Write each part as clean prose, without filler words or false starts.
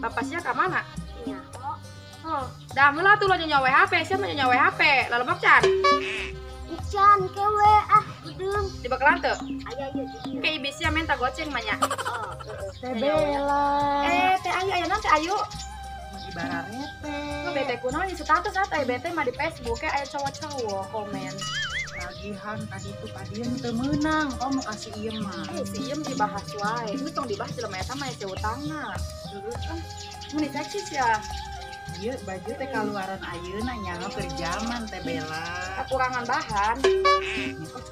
Bapak sia ka mana? Nyaho. Oh, dah heula tuh lo nyawa HP, sia mah nyawa HP. Lalebok can. Can kewe ah udeung. Di bakalan teu? Aya ieu di dieu. Ke ibi sia minta goceng mah nya. Oh, Teh Bella. Eh, Teh Ayu aya naon Teh Ayu? Ibararete. Lu bete kunaon di status atuh aya bete mah di Facebook aya cowok-cowok komen. Tagihan tadi itu kadieu teu meunang, kamu kasih ieu mah. Eh, si Iem dibahas wae. Itu tong dibahas jelema eta mah si utangna. Dulu kan Mun seksi sia. ieu baju teh kaluaran ayeuna nyaho keur jaman Teh Bella. Kekurangan bahan.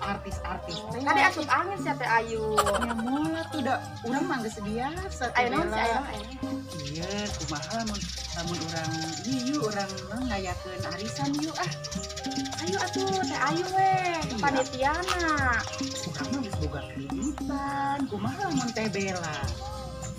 Artis-artis teh. Tadi asup angin sia Teh Ayu. Ya moal tuh da urang mah geus biasa Teh Ayo naon Bella. sih ayo naon, ayo naon. Iya, kumaha lamun lamun urang ieu urang mah ngayakeun arisan yuk ah. Ayo atuh Teh Ayu weh, panitiana. Urang mah geus boga kreditan, kumaha lamun Teh Bella.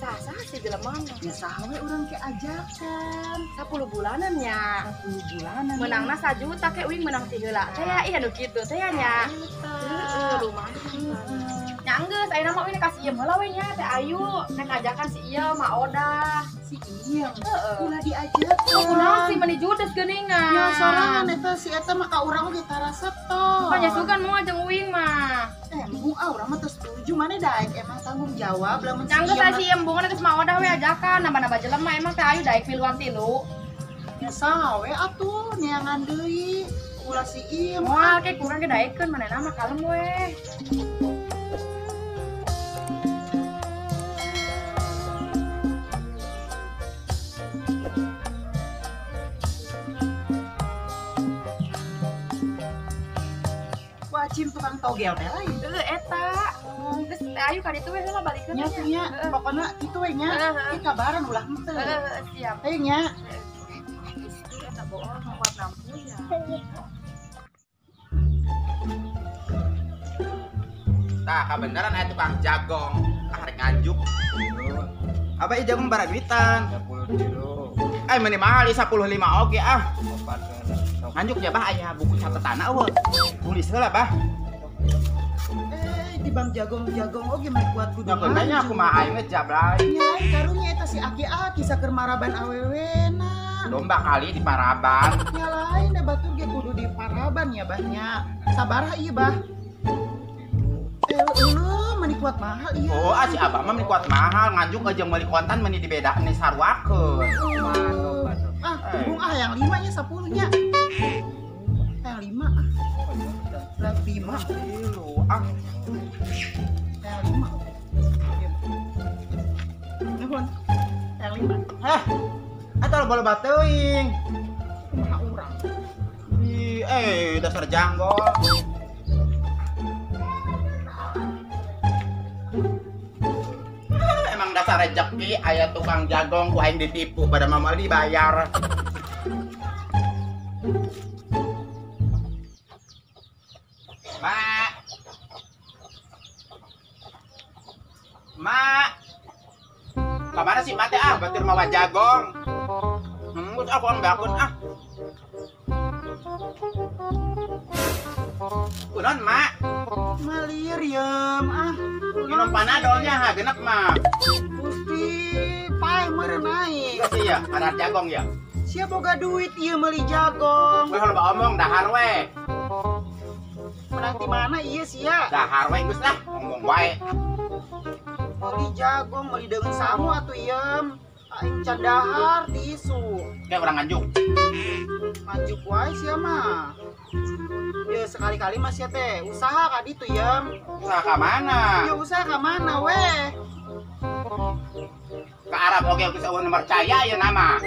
Sah-sah sih jelema mah. Ya saha we urang ke ajakan. 10 bulanan nya. 10 bulanan. Menangna 1 juta ke uing menang ti heula. Teh ya ih anu kitu teh ya nya. Heeh, lumayan. Nya geus ayeuna mah uing kasih Iem heula we nya Teh Ayu. Nek ajakan si Iem mah Odah. Si Iem. Heeh. Ulah diajakan. Kunaon sih meni judes geuningan. Ya sorangan eta si eta mah ka urang oge tarasep to. Pokoknya sugan moal jeung uing mah. Embung ah urang mah teu setuju maneh daek emang tanggung jawab lamun si Nya geus Iem si Iem bunga geus mah Odah we ajakan nambah-nambah jelema emang Teh Ayu daek miluan tilu. Ya saha we atuh neangan deui. Ulah si Iem. Moal ke kurang ge daekeun manehna mah kalem we. Wacim tukang togel teh lain. Heeh eta. Geus Teh Ayu ka ditu we heula balikeun Nya tuh nya, pokona kitu we nya. Heeh. Ki kabaran ulah henteu. Heeh, siap. Teh nya. Gusti eta bohong kuat nampu ya. Tah, kabeneran aya tukang jagong. Ah, rek nganjuk. Apa ieu jagong baraduitan? 10 kilo. Eh, meni mahal ieu 15 oge ah. Opat Nganjuk ya bah aya buku catetanna eueuh. Tulis heula bah. Eh, di bang jagong-jagong oge mah kuat kudu. Nya keun nya kumaha aing geus jablay. Nya aing karunya eta si aki-aki saker maraban awewena. Domba kali di paraban. Nya lain da batur ge kudu di paraban ya bah nya. Sabaraha ieu bah? Eh, meni kuat mahal ieu. Oh, ah si abah mah meni kuat mahal nganjuk jeung meuli kontan meni dibedaan saruakeun. Ah, tunggu ah yang 5 nya 10 nya. Yang 5 ah. Lah 5 kilo ah. Yang 5. Nuhun. Yang 5. Heh. Atuh loba-loba teuing. Kumaha urang? Ih, eh dasar janggol. Emang dasar rezeki aya tukang jagong ku aing ditipu pada mama dibayar. Mak. Mak. Kamana sih mate ah batur mawa jagong. Geus aku ambeakeun ah. Kunaon mak? Malir yeum ah. Minum panadolnya ha genep mah. Gusti paeh meureun aing. Geus ieu kadar jagong ya. Sia boga duit ieu meuli jagong. Weh loba omong dahar we. Menang di mana ieu sia? Dahar we geus lah ngomong wae. Meuli jagong meuli deungeun samu atuh ieum. Aing can dahar tisu. Kayak urang nganjuk. Nganjuk wae sia mah. Ya sekali-kali mah sia teh usaha ka ditu yeum. Usaha ka mana? Ya usaha ka mana weh? Ka Arab oge geus eueuh nu percaya ieu nama.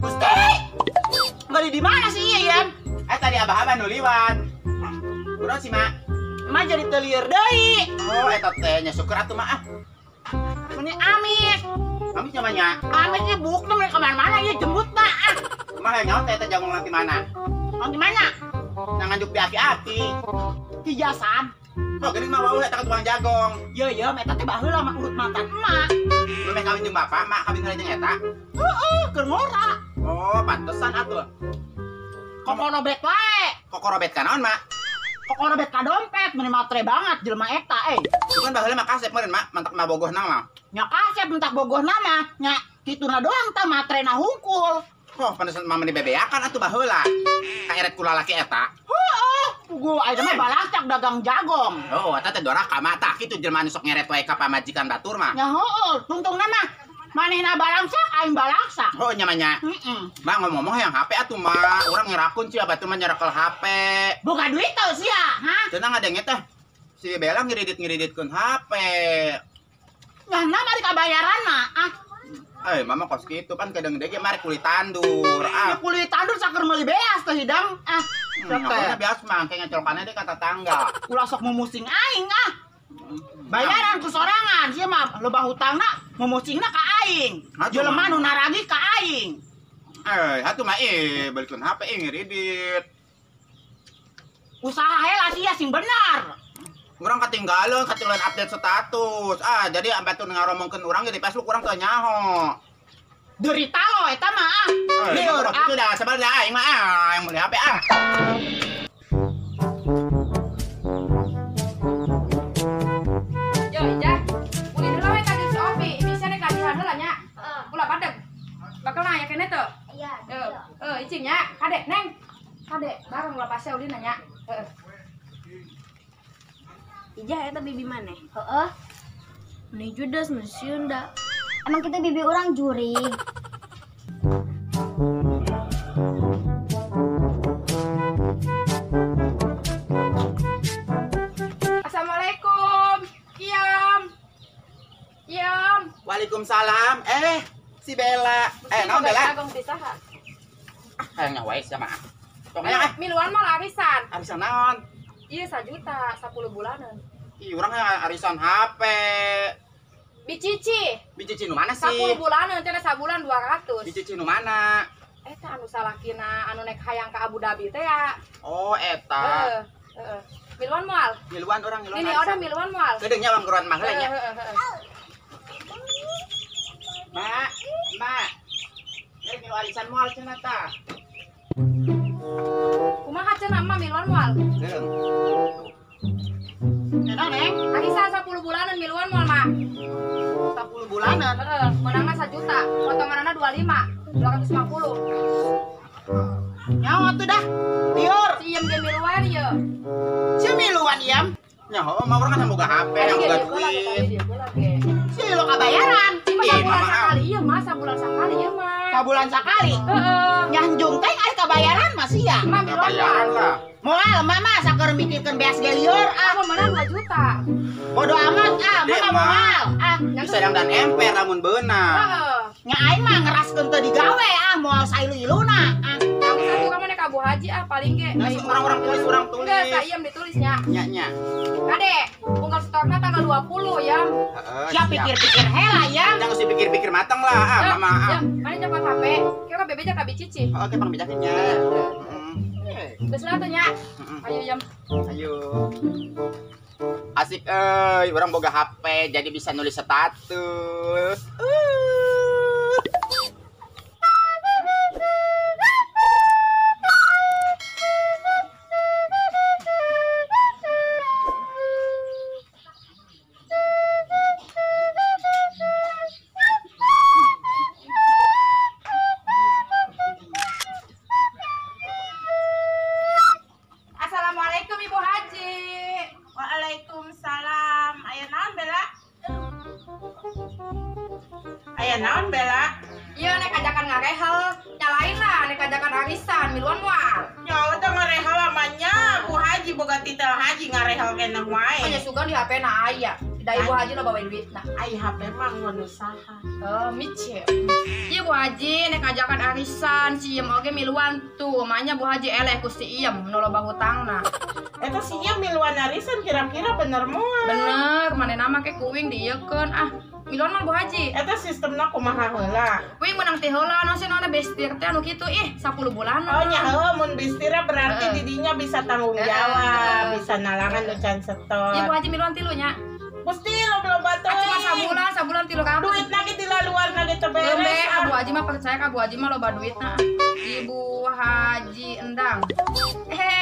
Gusti. Beli di mana sih ieu yeum? Eh tadi abah-abah nu liwat. Kunaon sih mak? Mak jadi teu lieur deui. Oh eta teh nya syukur atuh mak ah. Meni amis. Amis nya mah nya. Amis nya bukna meni ka mana-mana ieu jembutna ah. Kumaha nyaho teh eta jagong nanti mana? Nanti mana? Nang nganjuk di aki-aki. Di jasan. Oh, geuning mah wauh eta ka tukang jagong. Ye ye eta teh baheula mah urut mantan emak. Lu meh kawin jeung bapak, mak kawin heula jeung eta. Heeh, keur ngora. Oh, pantesan atuh. Kokorobet wae. Kokorobet ka naon, Mak? Kokorobet ka dompet meni matre banget jelema eta eh. Cuman baheula mah kasep meureun, Mak, mantak mah bogohna mah. Nya kasep entak bogoh nama nya kituna doang tah matrena hungkul. Oh, pantesan mama di bebeakan atuh baheula. Kaeret ku lalaki eta. Heeh, pugu ayeuna mah balacak dagang jagong. Oh, eta teh doraka mah tah kitu jelema nu sok ngeret wae ka pamajikan batur mah. Nya heueuh, tungtungna mah manehna balangsak aing balaksak. Oh, nya mah nya. Heeh. Mah ngomong-ngomong hayang HP atuh mah, urang ngerakun sia batur mah nyerekel HP. Boga duit teu sia, ha? Cenah ngadenge teh si Bella ngiridit-ngiriditkeun HP. Nah, nah mari kabayaran mah. Ah. Eh, mama kos kitu pan kadang dege mari kulit tandur. Ah, ya, kulit tandur saker meuli beas teh hidang. Ah, hmm, beas mah engke ngecolokanna deui ka tetangga. Ulah sok mumusing aing ah. Bayaran ku sorangan sia mah loba hutangna mumusingna ka aing. Jelema nu naragi ka aing. Eh, atuh mah belikeun HP ngiridit. Usaha heula sia sing bener. Urang ketinggalan update status. Ah, jadi ampe tuh ngaromongkeun urang di Facebook urang teu nyaho. Derita lo eta mah ah. Lieur ah. Itu dah sabar dah aing mah ah, yang meuli HP ah. Yo, Ijah. Ulin heula we ka si Opi, bisa nek kajian heula nya. Heeh. Ulah padeg. Bakal nanya keneh teu? Iya. Heeh, icing nya, kade Neng. Kade, bareng ulah pase ulin nanya. Heeh. Ijah eta bibi maneh? Heeh. Meni judes meni sieun da. Emang kita bibi orang jurig. Assalamualaikum. Kiam. Kiam. Waalaikumsalam. Si Bella. Naon Bella? Agung ti saha? Ah, hayang nyawa sia mah. Tong hayang Miluan mah arisan. Arisan naon? Iya, 1 juta, 10 bulanan. Ih, urang hayang arisan HP. Bicici. Bicici nu mana sih? 10 bulanan, cenah sabulan 200. Bicici nu mana? Eta anu salakina anu nek hayang ka Abu Dhabi teh ya. Oh, eta. Heeh. Miluan moal? Miluan urang, miluan. Ini udah miluan moal. Geudeung nya bang mah heula nya. Heeh. Mak, mak. Rek milu arisan moal cenah tah. Kumaha cenah mah miluan moal? Deung. Cenah Neng, arisan 10 bulanan miluan moal mah. 10 bulanan. Heeh, meunangna 1 juta, potonganna 25, 250. Nyawa tuh dah. Liur. Si Iem ge miluan ieu. Si miluan Iem. Nya heuh mah urang kan boga HP, yang boga duit. Si lo kabayaran. Sabulan sakali ieu mah, sabulan sakali ieu mah. Sabulan sakali? Heeh. Nyanjung teh ari kabayaran mah sia. Mah miluan lah. Moal mama saker mikirkeun beas ge lieur ah. Aku meunang 2 juta. Bodo amat ah, mama moal ah. Bisa dan emper lamun beunang. Heeh. Nya aing mah ngeraskeun teu digawe ah, moal sailu-iluna ah. Kamu satu kamu nek Abu Haji ah paling ge. Nah, orang-orang tulis, orang tulis. Enggak, sa iem ditulisnya. Nya nya. Kade, unggal setorna tanggal 20 ya. Heeh. Siap pikir-pikir hela ya. Jangan usah pikir-pikir matang lah ah, mama ah. Ya, mana nyokot HP? Kira bebe ka bicici. Oke, pang bijakin nya. Heeh. Geus lah tuh nya. Ayo jam. Ayo. Asik euy, urang boga HP jadi bisa nulis status. Assalamualaikum Ibu Haji. Waalaikumsalam. Aya naon Bella? Aya naon Bella? Iya nek ajakan ngarehel, nyalain lah nek ajakan arisan miluan moal. Nyawa teh ngarehel amanya Bu Haji boga titel haji ngarehel keneh wae. Nya sugan di HP na aya. Da Ibu Haji lo bawa duitna. Ai HP mah ngono saha. Oh, mice. Iya Bu Haji nek ajakan arisan si Iem oge miluan tuh, manya Bu Haji eleh ku si Iem nu loba hutangna. Eta si Iem miluan arisan kira-kira bener moal. Bener, manehna mah ke kuing diieukeun ah. Miluan mah Bu Haji. Eta sistemna kumaha heula? Wing menang teh heula naon sih naon bestir teh anu kitu ih 10 bulan. Oh nya heuh mun bestira berarti didinya bisa tanggung jawab, bisa nalangan nu can setor. Iya Bu Haji miluan tilu nya. Mesti lo belum batu. Cuma sabulan, sabulan 300. Duit lagi di luar lagi teu beres. Gembe, Abu Haji mah percaya ka Bu Haji mah loba duitna. Ibu Haji Endang.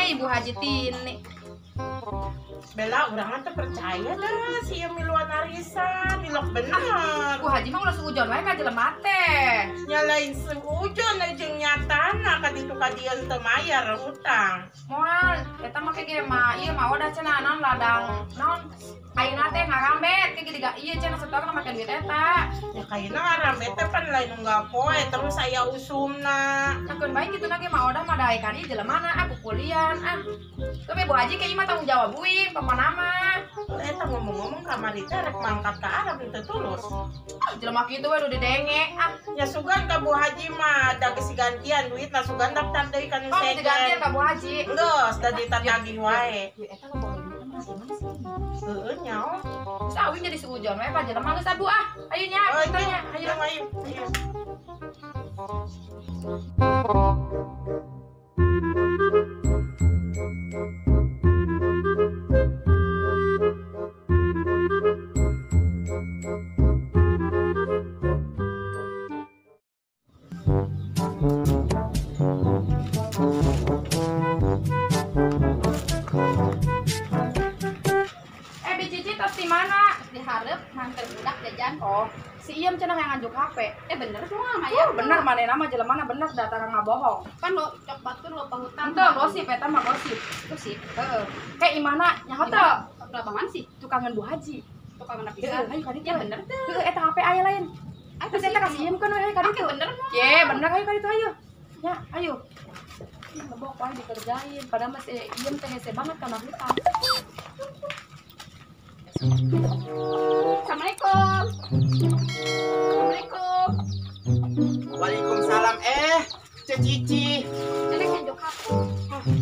Ibu Haji Tini. Bella urang teh percaya dah si ieu miluan arisan, milok bener. Ku haji mah ulah suujon wae ka jelema teh. Nya lain suujon jeung nyatana ka ditu ka dieu teu mayar hutang. Moal, eta mah ge mah ieu mah udah cenah naon ladang naon ayeuna teh ngarambet ke gede ieu cenah setorna make duit eta. Ya kayakna ngarambet teh pan lain unggal poe terus aya usumna. Nakeun bae kitu na ge mah udah mah daekan ieu jelemana ah kukulian ah. Tapi Bu Haji kayaknya mah tanggung jawab uing pokona mah. Eta ngomong-ngomong kamari teh rek mangkat ka Arab teu tulus. Ah jelema kitu we nu didenge ah. Ya sugan ka Bu Haji mah da geus gantian duitna sugan daftar deui ka nu sejen. Oh digantian ka Bu Haji. Geus da ditatagih wae. Ya eta mah duitna mah sih. Heeh nyaho. Geus awing jadi suujon we ka jelema geus abu ah. Ayo nya, ayo ayo ayo. Si Iem cenah yang nganjuk HP. Bener semua mah ya. Bener manehna mah jelema na bener datang ngabohong. Kan lo cok batur lo pahutang. Henteu gosip eta mah gosip. Gosip. Heeh. Kayak imahna nyaho teu? Lapangan sih tukangan Bu Haji. Tukangan pisan. Ayo ka ditu. Ya bener teu. Heeh eta HP aya lain. Terus eta kasih Iem kan we ka ditu. Bener mah. Ye, bener ayo ka ditu ayo. Ya, ayo. Ngebok wae dikerjain padahal masih Iem teh hese banget kana hutang. Assalamualaikum. Assalamualaikum. Waalaikumsalam. Cek Cici. Cek nganjuk HP.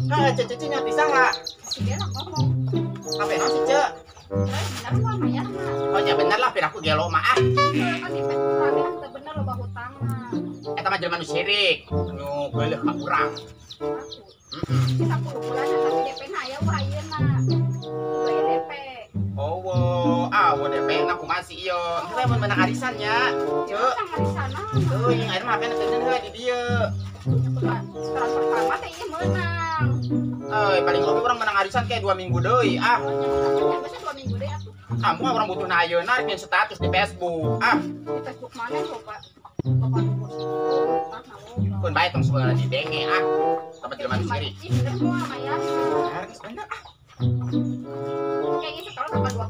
Hah, Cek Cici nya bisa enggak? Si Bella ngomong. HP naon sih, Cek? Bener mah mayar mah. Oh, ya bener lah, piraku gelo mah ah. Kan di ramean teu bener loba hutang mah. Eta mah jelema nu sirik. Nu geuleuh ka urang. Heeh. 10 bulan tapi DP na aya wah ayeuna. Bayar DP. Oh, wow. Ah, DP na kumaha sih ieu. Engke mun menang arisan nya. Ceu. Menang arisan mah. Heuh, yang ayeuna mah HP na teu heula di dieu. Sekarang pertama teh ieu meunang. Paling oge urang menang arisan kayak 2 minggu deui ah. Biasa 2 minggu deui atuh. Ah, moal urang butuhna ayeuna rek status di Facebook. Ah, di Facebook mana coba? Bapak Pun bae tong sebenarnya didenge ah. Sampai jelema nu sirik. Ih, bener moal mah ya. Bener, bener ah. Kayaknya sekarang tambah 20.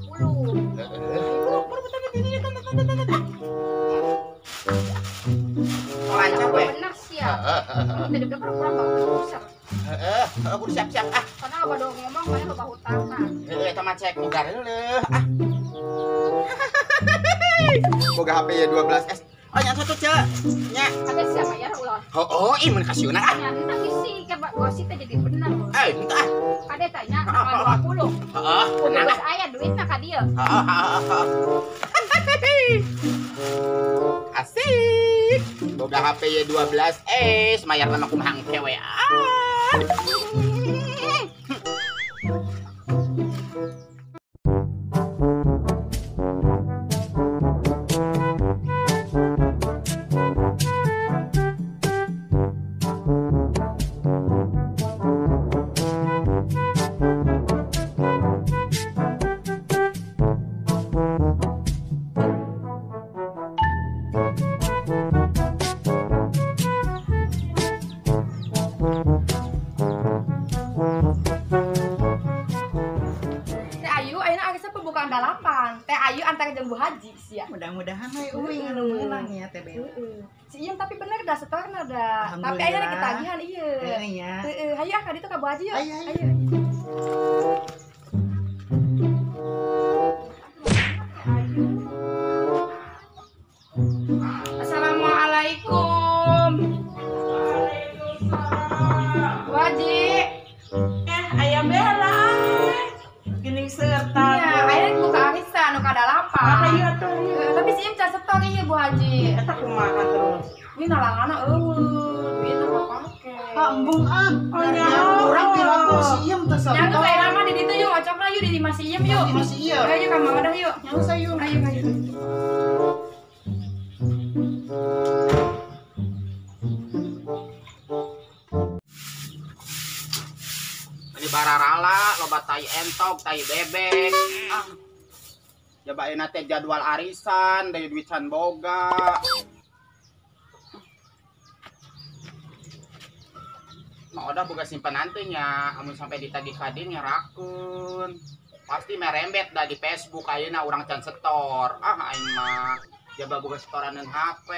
Lancar we. Bener sih ya. Tadi udah kurang bawa besar. Heeh, aku siap-siap ah. Karena apa dong ngomong mana loba hutang mah. Heeh, eta mah cek boga reuleuh ah. Boga HP ya 12S. Oh, yang satu, Cek. Nya. Ada siapa ya ulah? Oh, ih mun kasieunan ah. Nya entah isi ke gosip teh jadi bener. Entah ah. Kade tanya tanggal 20. Heeh, tenang. Geus aya duitna ka dieu. Heeh, heeh, heeh. Asik. Boga HP Y12S, mayarna mah kumaha engke we ah. Jeung Bu Haji sih ya. Mudah-mudahan we uing anu meunang ya teh Bella. Si Iem tapi bener dah setorna dah. Tapi ayeuna ketagihan ieu. Heeh nya. Heeh, hayu ah ka ditu ka Bu Haji yuk. Ayo. Assalamualaikum. Waalaikumsalam. Bu Haji. Aya Bella. Geuning serta. Iya, ayeuna buka arisan nu kadalapan. Ayo atuh. Tapi si Iem can setor ieu Bu Haji. Eta kumaha terus? Ini nalangana eueuh, duitna mah pake. Ah, embung ah. Oh, nyaho. Urang piraku si Iem teh Nya geus aya mah di ditu yuk, ngocokna yuk di imah si Iem yuk. Di imah si Iem. Ayo ka Mama dah yuk. Nyaho sayu. Ayo ayo. Ini Bararala loba tai entok, tai bebek. Ah. Jaba ayeuna teh jadwal arisan dari duit can boga. Mau udah boga simpanan teh nya, amun sampai ditagih ka dieu ngerakeun. Pasti merembet dah di Facebook ayeuna urang can setor. Ah aing mah jaba boga setoraneun HP.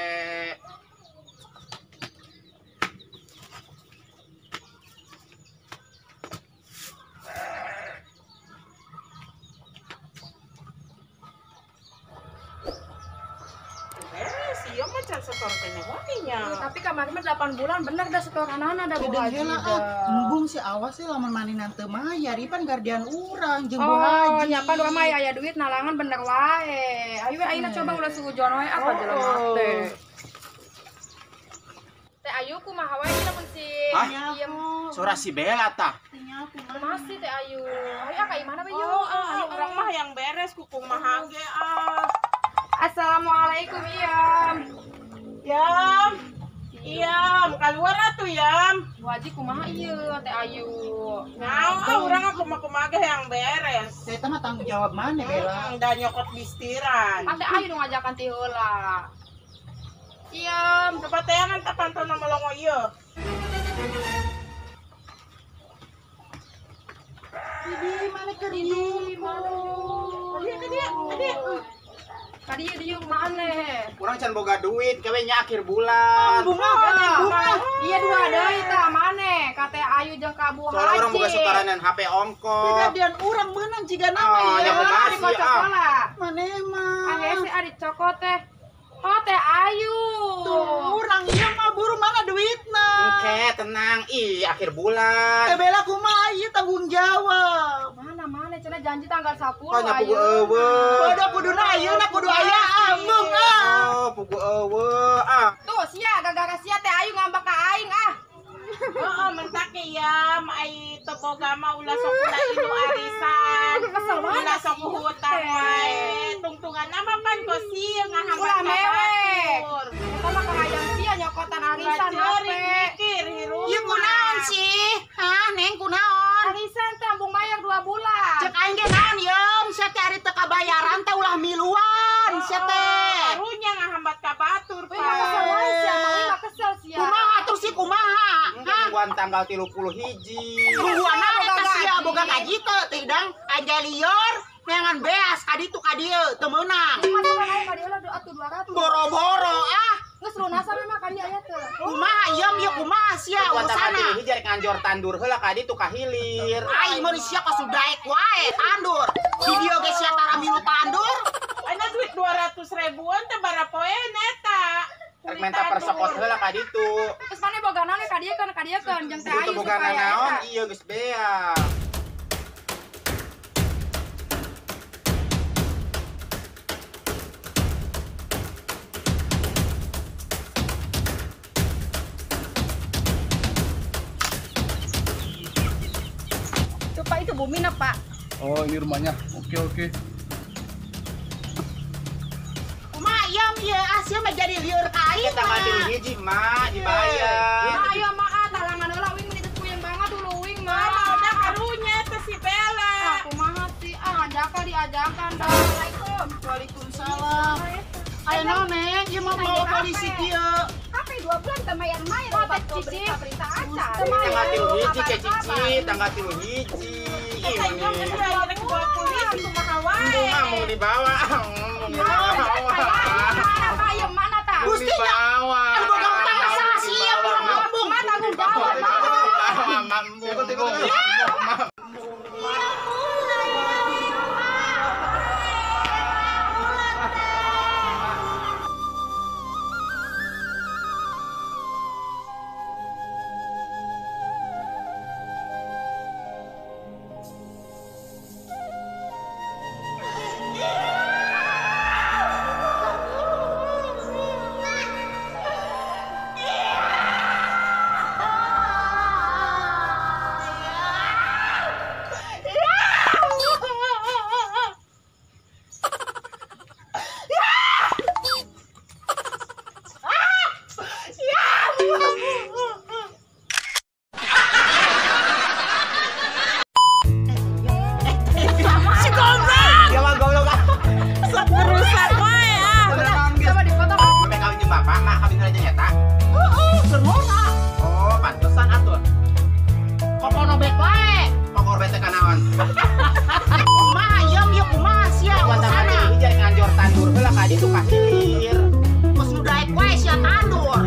Tapi kemarin mah 8 bulan bener dah setoranana dah Bu Haji. Embung sih awas sih lamun manehna teu mayar ipan gardian urang jeung Bu Haji. Oh, nya pan urang mah aya duit nalangan bener wae. Ayo ayeuna coba ulah suujon wae apa jelema teh. Teh Ayu kumaha wae lamun si ieu Sora si Bella tah. Masih Teh Ayu. Ayo ka imahna we yuk. Oh, urang mah yang beres ku kumaha ge ah. Assalamualaikum Iyam. Yam. Iyam, keluar atuh Yam. Bu Haji kumaha ieu Teh Ayu? Nah, urang kumaha ge yang beres. Saya mah tanggung jawab maneh Bella. Da nyokot bistiran. Pan Teh Ayu nu ngajakan ti heula. Iyam, coba teangan teh pantona melongo ieu. Di mana keur dieu? Dia dia. Tadi dieu maneh. Urang can boga duit, kewe nya akhir bulan. Bunga, bunga. Iya dua deui tah maneh, ka Teh Ayu jeung ka Bu Haji. Soalnya urang boga setoranan HP ongko. Kejadian urang meunang jiga nama ya. Dikocok heula. Maneh mah. Ah hese ah dicokot teh. Oh Teh Ayu. Tuh urang ieu mah buru mana duitna. Oke, tenang. Ih, akhir bulan. Teh Bella kumaha ieu tanggung jawab. Mana cenah janji tanggal 10 ayo. Pugu eueuh. Podo kuduna ayeuna kudu aya ambung ah. Oh, pugu eueuh ah. Tuh sia gara-gara sia Teh Ayu ngambek ka aing ah. Heeh, mentak ya, ai teu boga mah ulah sok ulah ilu arisan. Kesel banget. Ulah sok hutang wae. Tungtunganna mah pan kos ieu ngahambat ulah mewek. Eta mah kahayang sia nyokotan arisan HP. Mikir hirup. Ieu kunaon sih? Hah, Neng kunaon? Arisan teh ambung mayar 2 bulan. Cek aing ge naon yeum, sia teh ari teu kabayaran teh ulah miluan sia teh. Karunya ngahambat ka batur, Pak. Kesel wae sia, mah kesel sia. Kumaha atuh sih kumaha? Nungguan tanggal 31. Nungguan eta sia boga gaji teu teh dang aja lieur neangan beas ka ditu ka dieu teu meunang. Masukan aya ka dieu lah atuh 200. Boro-boro ah. Geus lunasan mah ka dieu aya teu. Kumaha yeum ieu kumaha sia urusana. Tanggal 31 rek nganjor tandur heula ka ditu ka hilir. Ai mun sia kasudaek wae tandur. Di dieu ge sia tara milu tandur. Ana duit 200 ribuan teh barapoeun eta. Rek menta persokot heula ka ditu. Geus mane boga naon ka dieu keun jeung Teh Ayu boga naon ieu geus bea. Itu Pak, itu Bu Mina, Pak. Oh, ini rumahnya. Oke, oke. Kumaha ieu ieu sia mah jadi lieur ka aing. Tanggal 31 mah dibayar. Mah ayo mah talangan heula uing meni puyeng banget dulu uing mah. Mah udah karunya teh si Bella. Ah kumaha sih ah ajakan diajakan. Assalamualaikum. Waalaikumsalam. Aya naon Neng? Ieu mah bawa polisi kieu. HP 2 bulan teu mayar-mayar obat berita acan. Tanggal 31 ke Cici, tanggal 31. Eta ieu geus rek bawa polisi kumaha wae. Mau dibawa. Mau dibawa. Mana tah? Gusti nya. Anu boga utang saha sia urang ngambung. Mah tanggung jawab. Yeah. ka ditu ka hilir. Geus nu daek wae sia tandus.